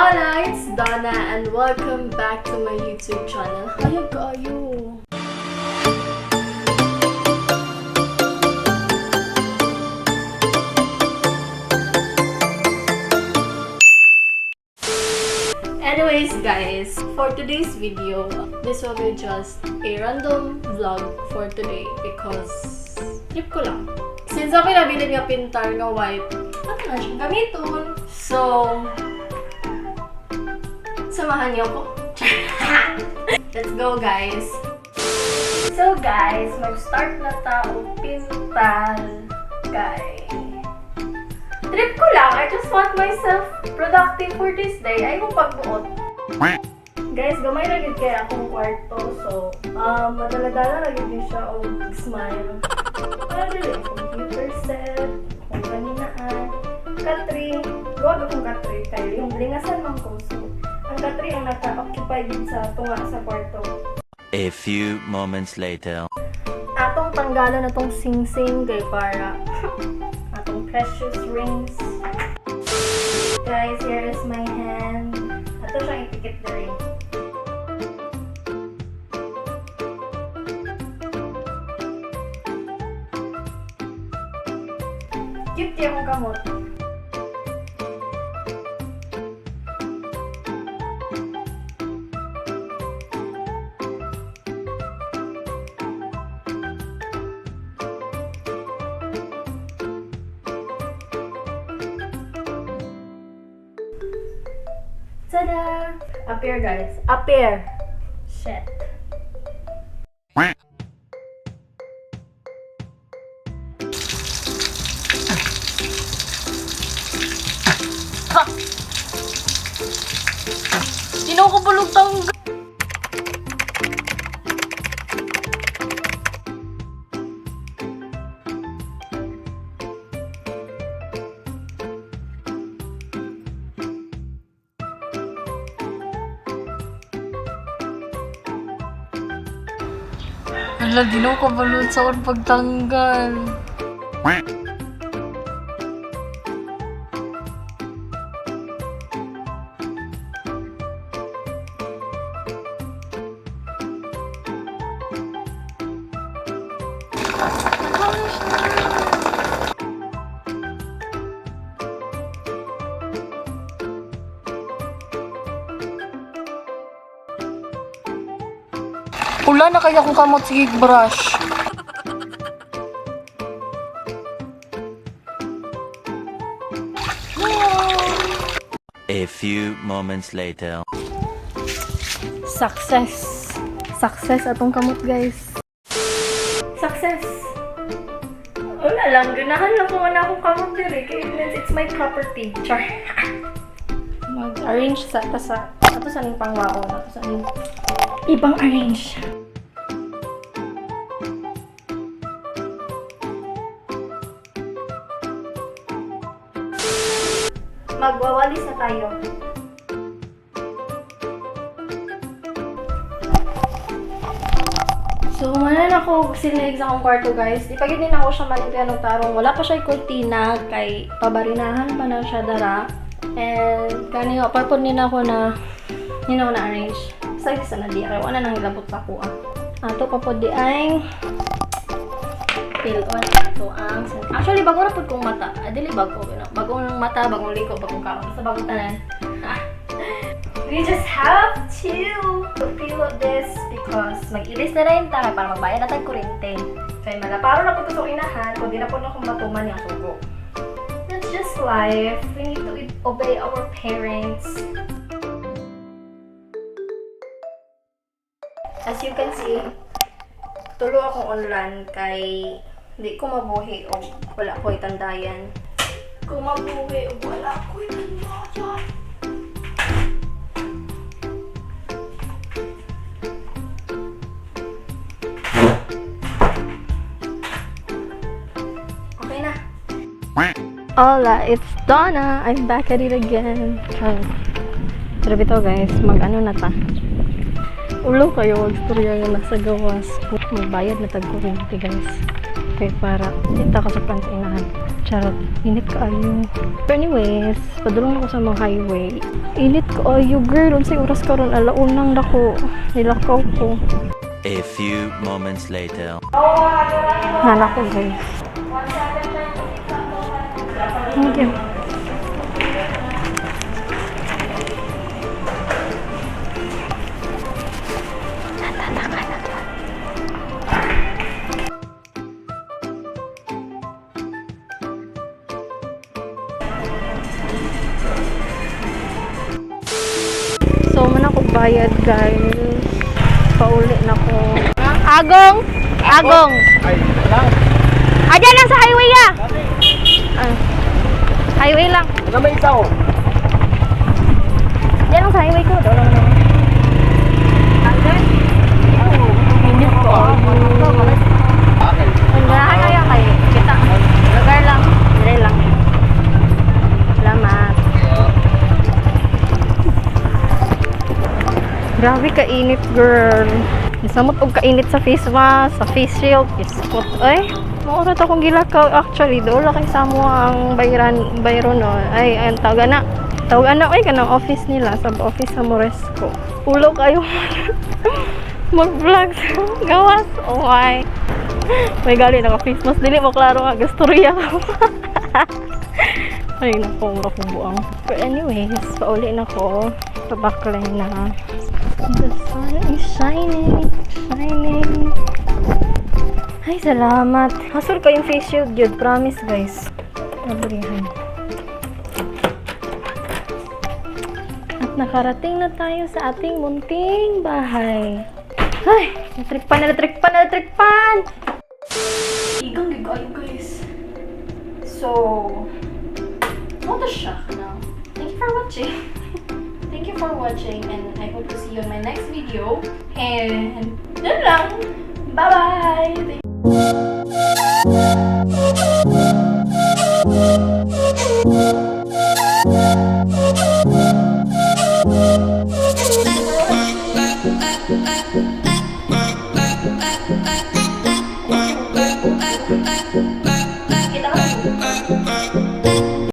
Hola, it's Donna and welcome back to my YouTube channel. Hayag kaayo. Anyways, guys, for today's video, this will be just a random vlog for today because trip ko lang. Since ako nabilin nga pintar nga white, ato na siyang gamiton. So, samahan niyo ko. Let's go, guys. So, guys, mag-start na ta og pintal kay trip ko lang. I just want myself productive for this day. Ay kong pagbuot. Guys, gamay na gid kay akong kwarto. So, madala-dala na gid siya og smile. Para dili computer set, kung kaninaan, katri, luwag akong katri kay yung lingasan man ko. So, ang katri ang naka-occupy gid sa tunga sa kwarto. A few moments later. Atong tanggalon na tong sing-sing kay para atong precious rings. Guys, here is my hand. Ato siyang ipikit diri. Cute yung akong kamot. Tada! Appear, guys. Appear! Shit. Ha! Sino ko bulog tanggal? Hala, di na ko kabalot sa akong pagtanggal. Wala na kaya akong kamot, sige brush. A few moments later. Success. Success atong kamot, guys. Success. Wala lang, ganahan lang kung ano akong kamot diri. Kaya it means it's my property. Char. Mag-arrange sa ta sa ato sa ning pangwaon, ato sa ning ibang arrange. Magwawalis na tayo. So, wala na ako sinig sa akong kwarto, guys. Di pa gid din ako siya malimpian og tarong. Wala pa siya kurtina kay pabarinahan pa na siya dara. And kani pa pod ni na ako na ni na ako na arrange. Sa isa na di kay wala nang hilabot sa ako ah. Ato pa pod di ay pil-on ato ang actually bago ra pod kong mata. Ah, dili bago no. Bagong mata, bagong liko, bagong kaon. Sa bagong tanan. We just have to peel this because mag-ilis na rin tayo para magbayad na tayo kuryente. Kaya malaparo na po ito sa inahan kung di na po na akong matuman yung sugo. That's just life. We need to obey our parents. As you can see, tulo akong online kay di ko mabuhi o wala ko itandayan. Ko mabuhi o wala ko itandayan. Okay na. Hola, it's Donna. I'm back at it again. Pero bitaw guys, mag-ano na ta. Ulo kayo, magstorya nga nasa gawas. Magbayad na tag kuryente, guys. Kay para kita ka sa sa inahan. Charot, init kaayo. But anyways, padulong na ko sa mga highway. Init kaayo, girl. Unsay oras karon? Alaunang dako. Nilakaw ko. A few moments later. Nana ko, guys. Thank you. Natataka na to. So, man ako bayad, guys. Pauli na ko. Agong! Agong! Ay, lang. Ah, dyan lang sa highway ah! Ah, highway lang. Ano may isa oh? Diyan lang sa highway ko. Doon lang naman. Init ko. Okay. Ganahan kaya kay kita. Lugar lang. Dire lang. Salamat. Grabe kainit, girl. Nasamot og kainit sa face mask, sa face shield, iskot ay. Mao ra akong gilakaw actually doon ra kay sa mo ang bayran bayron no. Ay, ang tawag na. Tawag na oy kanang office nila, sa office sa Moresco. Ulo kayo mag-vlog sa gawas. Oh my. May gali naka face mask dili mo klaro nga gastorya ko. Ay nako, mura kong buang. But anyways, pauli na ko. Pa-backline na. The sun is shining, shining. Ay, salamat. Hasol ko yung face shield yun. Promise, guys. Abrihan. At nakarating na tayo sa ating munting bahay. Ay, electric fan, electric fan, electric fan! Igang gigayo, guys. So, what a shock now. Thank you for watching. Thank you for watching and I hope to see you in my next video. And yun lang. Bye-bye! Ah, ah, ah, ah.